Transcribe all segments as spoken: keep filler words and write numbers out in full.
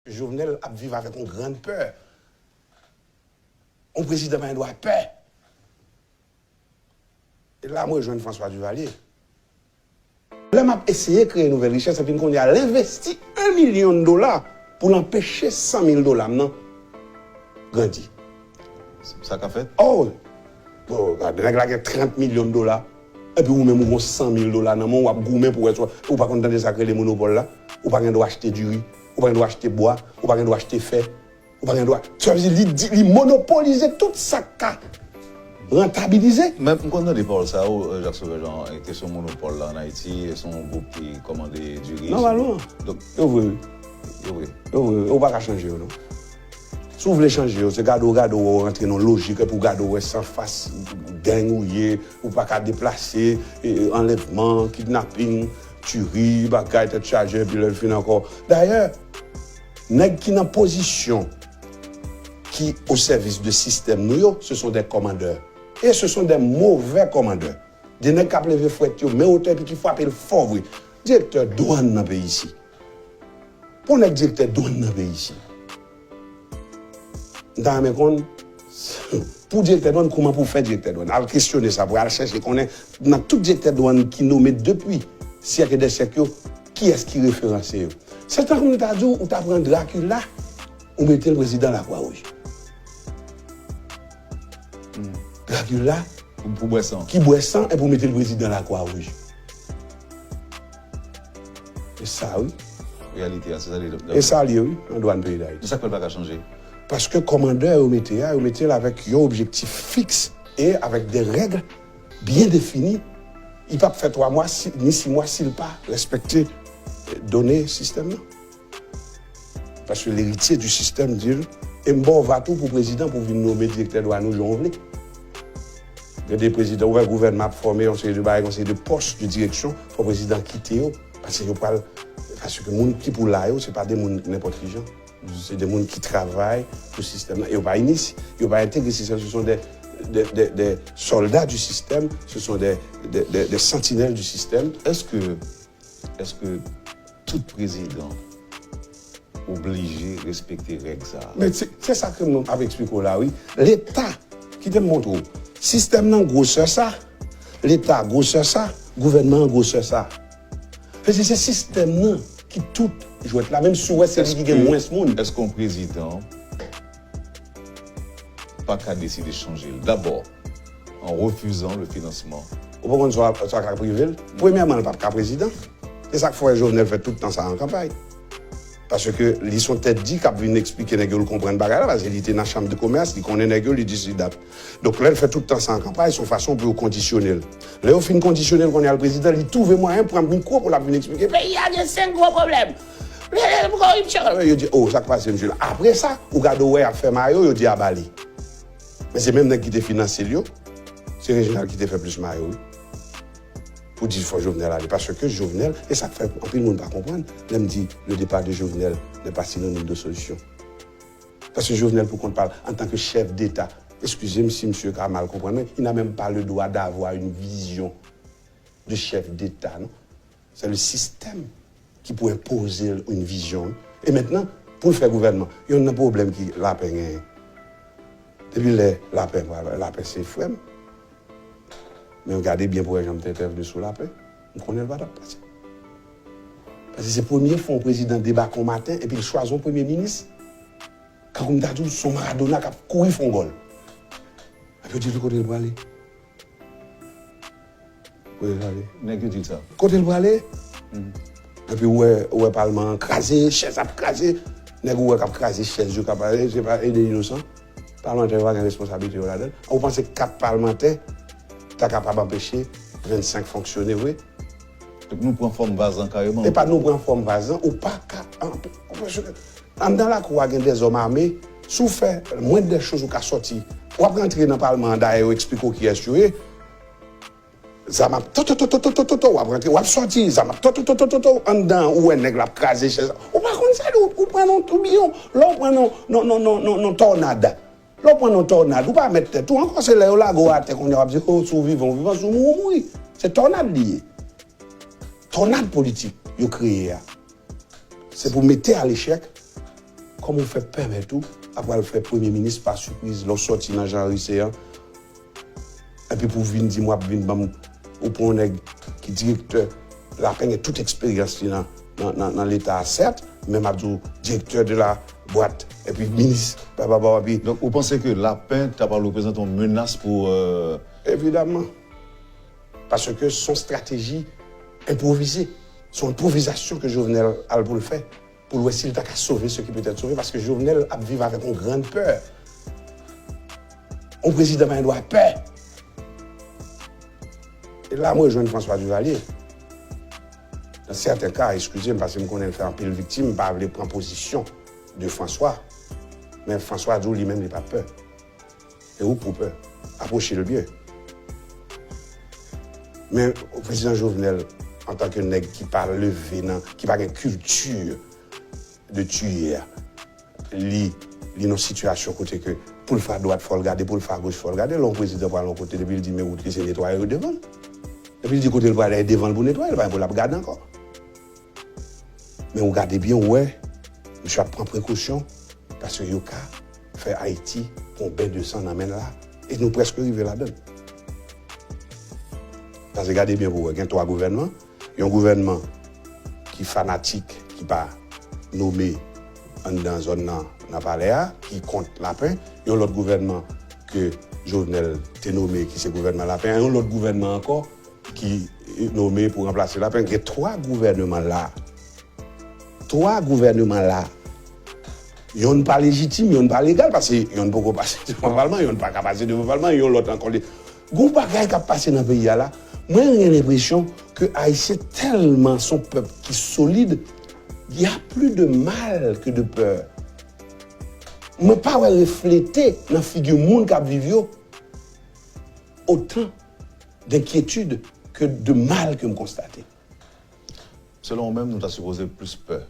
Jovenel ap viv avèk yon grann pè. Yon prezidan pa gen dwa pè. E la m rejwenn François Duvalier. Lè m ap eseye kreye nouvèl richès, epi m kounye a l envesti yon milyon dola pou l anpeche san mil dola m nan grandi. Sa ka fèt? Oh! Bon, gade, nèg la gen trant milyon dola, epi ou menm ou gon san mil dola nan men w, w ap goumen pou wè si w, ou pa konn tande sa k rele monopòl la? Ou pa gen dwa achte diri, ou pa gen dwa achte bwa, ou pa gen dwa achte fè, ou pa gen dwa. Sa vle di, li, di- li monopolize tout sa k ka rantabilize. Men m konn tande pawòl sa yo, Jacques Sauveur Jean, kesyon monopòl la ann Ayiti, se yon gwoup ki kòmande diri. Nòmalman. Donk, yo vre, wi. Yo vre. Yo vre, wi. Ou pa ka chanje yo, non. Si w vle chanje yo, se gade w, gade w, w rantre nan lojik, epi w gade w wè se anfas gang ou ye, ou pa ka deplase, e, e, anlèvman, kidnaping, tiri, bagay, tèt chaje, epi lè l fin ankò. Dayè, nèg ki nan pozisyon ki au service de système nou yo, ce sont des commandeurs. Et ce sont des mauvais commandeurs. De nèg k ap leve fwèt yo, men otè epi ki frape l fò vre. Direktè dwàn nan peyi isi. Pou nèg direktè dwàn nan peyi isi. M ta renmen konn, pou direktè dwàn, kouman pou fè direktè dwàn? Al kesyone sa, pou al chèche konnen nan tout direktè dwàn ki nome depi syèk e dè syèk yo, kiyès ki referanse yo? Se tankou m ta di w, ou ta pran Dracula, ou mete l prezidan Lakwa Wouj. Dracula, pou, pou bwè san, ki bwè san, epi ou mete l prezidan Lakwa Wouj. E sa, wi. Reyalite a, se sa li ye. E sa li ye, wi, nan dwàn peyi Dayiti. Men sa k fè l pa ka chanje? Paske kòmandè yo mete a, yo mete l avèk yon objektif fiks e avèk de règ byen defini. Li p ap fè twa mwa, si, ni sis mwa si l pa respekte, eh, done sistèm nan. Paske l'héritier du système di l, e m ba w va tou pou prezidan pou vin nome direktè dwàn ou jan w vle. Gen de prezidan, ou wè gouvènman ap fòme, yon seri de bagay, yon seri de pòs de direksyon, fò prezidan kite yo. Paske yo pral, paske moun ki pou la yo, se pa de moun nenpòt ki jan. Se de moun ki travay pou sistèm nan. Yo pa inisye, yo pa entegre sistèm, ce sont des, des, des, des soldats du système, ce sont des, des, des, des sentinelles du système. Èske, èske tout prezidan oblije respekte règ sa a? Men se, se sa ke m ap eksplike w la, wi. Leta, kite m montre w. Sistèm nan gwosè sa, Leta gwosè sa, gouvènman an gwosè sa. Paske se sistèm nan ki tout jwèt la, menm si w wè se li ki gen mwens moun. Èske yon prezidan pa ka deside chanje l dabò an refizan le finansman? Ou pa konn sa, sa ka prive l? Premyèman, l p ap ka prezidan. Se sa k fè Jovenel fè tout tan sa an kanpay. Paske li se yon tèt di k ap vin eksplike nèg yo l konprann bagay la, paske li te nan chanm de komès, li konnen nèg yo, li di si dat. Donk, lè l fè tout tan sa an kanpay, se yon fason pou yo kondisyone l. Lè yo fin kondisyone l, kounye a l prezidan, li twouve mwayen pran mikwo pou l ap vin eksplike. Peyi a gen senk gwo pwoblèm. Koripsyon. Yo di, o, sa k pase, mesye? Apre sa, ou gade, ou wè y ap fè mayo, yo di, a ba li. Men se menm nèg ki te finanse l yo, se Reginald ki te fè plis mayo, wi. Pou di fò Jovenel ale, paske Jovenel, e sa k fè anpil moun pa konprann, lè m di le départ de Jovenel n'est pas synonyme de solution. Paske Jovenel, pou kont pa l, antanke chèf deta, eskize m si misye ka mal konprann mwen, il n'a même pas le droit d'avoir une vision de chef d'État, non. Se le sistèm ki pou enpoze l yon vizyon, wi. E mentnan, pou l fè gouvènman, youn nan pwoblèm ki Lapen genyen. Depi lè Lapen, Lapen se frè m. Men gade byen pou wè jan m te entèvni sou Lapen. M konnen l pa t ap pase. Paske se premye fwa yon prezidan debake yon maten epi l chwazi yon premye minis. Kankou m ta di w, se yon Maradona k ap kouri fè yon gòl. Epi yo di l kote l prale. Kote l prale? Nèg yo di l sa. Kote l prale? Epi ou wè, ou wè palman an kraze, chèz ap kraze. Nèg ou wè k ap kraze chèz yo, k ap, se pa, e de inosan. Palmantè yo pa gen responsablite yo ladan l. Ou panse kat palmantè ta kapab anpeche vennsenk fonksyone vre? Donk nou pran fòm vaz lan kareman. E pa nou pran fòm vaz lan, ou pa ka anpe-, anndan lakou a gen dèzòm ame, si w fè mwens de choz ou ka sòti. W ap rantre nan palman an, dayè yo eksplike w kiyès yo ye. Zam ap to, to, to, w ap rantre, w ap sòti, zam ap to, to, anndan, ou wè nèg la ap kraze chèz la. Ou pa konn sa, ou, ou pran nan toubiyon, lè w pran nan, nan, nan, nan, nan, nan tònad. Lè w pran nan tònad, ou pa mèt tèt ou ankò, se lè yo lage w atè kounye a w ap di, o, si w vivan, w vivan, si w mouri, w mouri. Se tònad li ye. Tònad politik yo kreye a. Se pou mete a lechèk Kòman w fè pèmèt ou ap pral fè premye minis pa sipriz lè w sòti nan Jean Ricé an? Epi pou w vin di m w ap vin ban m, ou pran yon nèg ki direktè Lapen gen tout eksperyans li nan, nan, nan, nan Leta a, sèt, men m ap di w direktè de la bwat, epi minis, bababa, epi Donk, ou panse ke Lapen ta pral reprezante yon menas pou, euh, Evidaman. Paske se yon estrateji enpwovize. Se yon enpwovizasyon ke Jovenel al pou l fè, pou l wè si l ta ka sove ce qui peut être sauvé, paske Jovenel ap viv avèk yon grann pè. Yon prezidan pa gen dwa pè. E la, mwen jwenn François Duvalier. Nan sèten ka, eskize m, paske m konnen l fè anpil viktim, m pa vle pran pozisyon de François. Men François di w li menm li pa pè. E ou k pou pè. Apwoche l byen. Men prezidan Jovenel, antanke nèg ki pa leve nan, ki pa gen kilti de tiye a, li, li nan sitiyasyon kote ke pou l fè adwat, fò l gade, pou l fè agoch, fò l gade. Lè yon prezidan pral yon kote, depi l di men wout li, se netwaye yo devan l. Depi l di kote l prale, e devan l pou netwaye, l pa gen pou l ap gade ankò. Men ou gade byen, ou wè, misye ap pran prekosyon, paske yo ka fè Ayiti pran yon ben de san nan men l la, e nou prèske rive ladan l. Paske gade byen pou wè, gen twa gouvènman, yon gouvènman ki fanatik, ki pa nome anndan zòn nan, nan palè a, ki kont Lapen, yon lòt gouvènman ke Jovenel te nome, ki se gouvènman Lapen, yon lòt gouvènman ankò ki nome pou ranplase Lapen. Gen twa gouvènman la. Twa gouvènman la. Yonn pa lejitim, yonn pa legal, paske yonn poko pase devan palman, yonn pa ka pase devan palman, yon lòt ankò li. Gon bagay k ap pase nan peyi a la, mwen gen lenpresyon ke Ayisyen tèlman se yon pèp ki solid, y a plus de mal que de peur. Mwen pa wè reflete nan figi moun k ap viv yo otan d'enkyetid ke de mal ke m konstate. Selon ou menm, nou ta sipoze plis pè.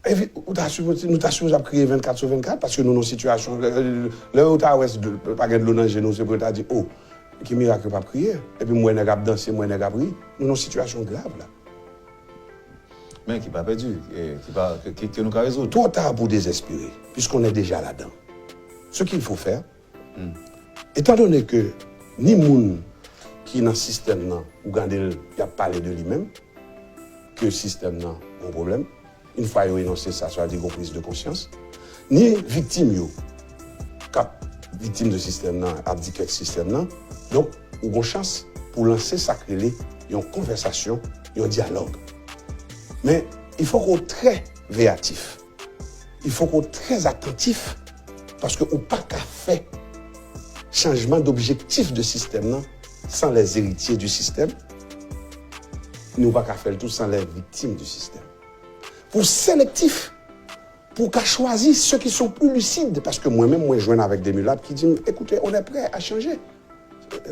Epi, ou ta sipoze, nou ta sipoze ap kriye vennkat sou vennkat, paske nou nan sitiyasyon, lè, lè, lè ou ta wè si dlo, pa gen dlo nan je nou, se pou yo ta di, o, ki mirak yo p ap kriye. Epi m wè nèg ap danse, m wè nèg ap ri. Nou nan sitiyasyon grav la. Men ki pa pèdi, e, ki pa, ke, ke, ke nou ka rezoud. Twò ta pou dezespere, puisqu'on est déjà là-dedans. Ce qu'il faut faire, Hmm. Etandone ke ni moun ki nan sistèm nan, ou gade l, y ap pale de li menm, ke sistèm nan gon pwoblèm, yon fwa yo enonse sa, sa vle di gon priz de konsyans, ni viktim yo, k ap viktim de sistèm nan, ap di kèk sistèm nan, donk, ou gon chans pou lanse sa k rele yon konvèsasyon, yon dyalòg. Men, il faut qu'on très véatif. Il faut qu'on très attentif, paske ou pa ka fè chanjman d'objectif de sistèm nan san les héritiers du système, ni ou pa ka fè l tou san les victimes du système. Pou selektif, pou ka chwazi ceux qui sont plus lucides, paske mwen menm, mwen jwenn avèk de milat ki di m, écoutez, on est prêt à changer.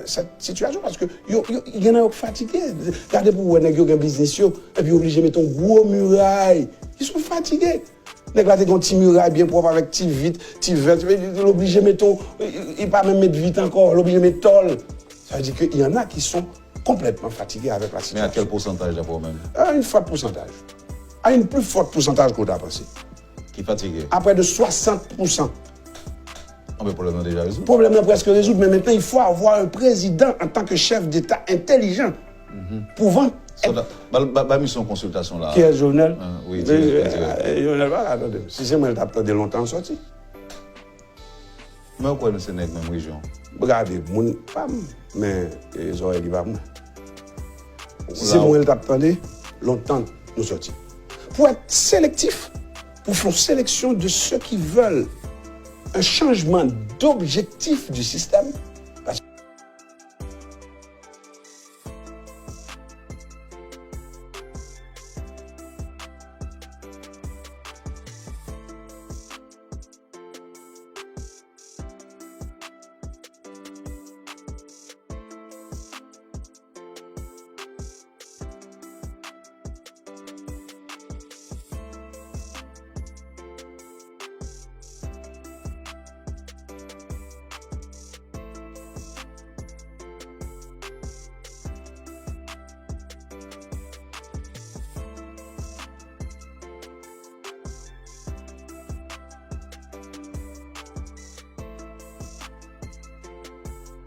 Cette situation, paske yo, yo, gen nan yo k fatige. Gade pou w wè nèg yo gen biznis yo, epi yo oblije mete yon gwo miray. Ils sont fatigués. Nèg la te gen yon ti miray byen pwòp avèk ti vit, ti vèt, l oblije mete yon, li pa menm met vit ankò, l oblije met tòl. Ça veut dire que y en a qui sont complètement fatigués avec la situation. Men a kèl pousantaj daprè w menm? A yon fòt pousantaj. A yon pli fòt pousantaj ke w ta panse. Ki fatige. A près de soixante pour cent. Anben, pwoblèm nan deja rezoud. Pwoblèm nan prèske rezoud, men mentnan, il faut avoir un président en tant que chef d'État intelligent, pouvant. Ba, ba, ba misyon konsiltasyon la. Kiyès, Jovenel? Wi, dirèk, dirèk. Jovenel pa ka tande m. Si se mwen, l t ap tande lontan l sòti. Men ou kwè nou se nèg menm rejyon? Gade, moun pa m, men zòrèy li pa mwen. Si se mwen, l t ap tande lontan nou sòti. Pour être sélectif, pour faire une sélection de ceux qui veulent un changement d'objectif du système,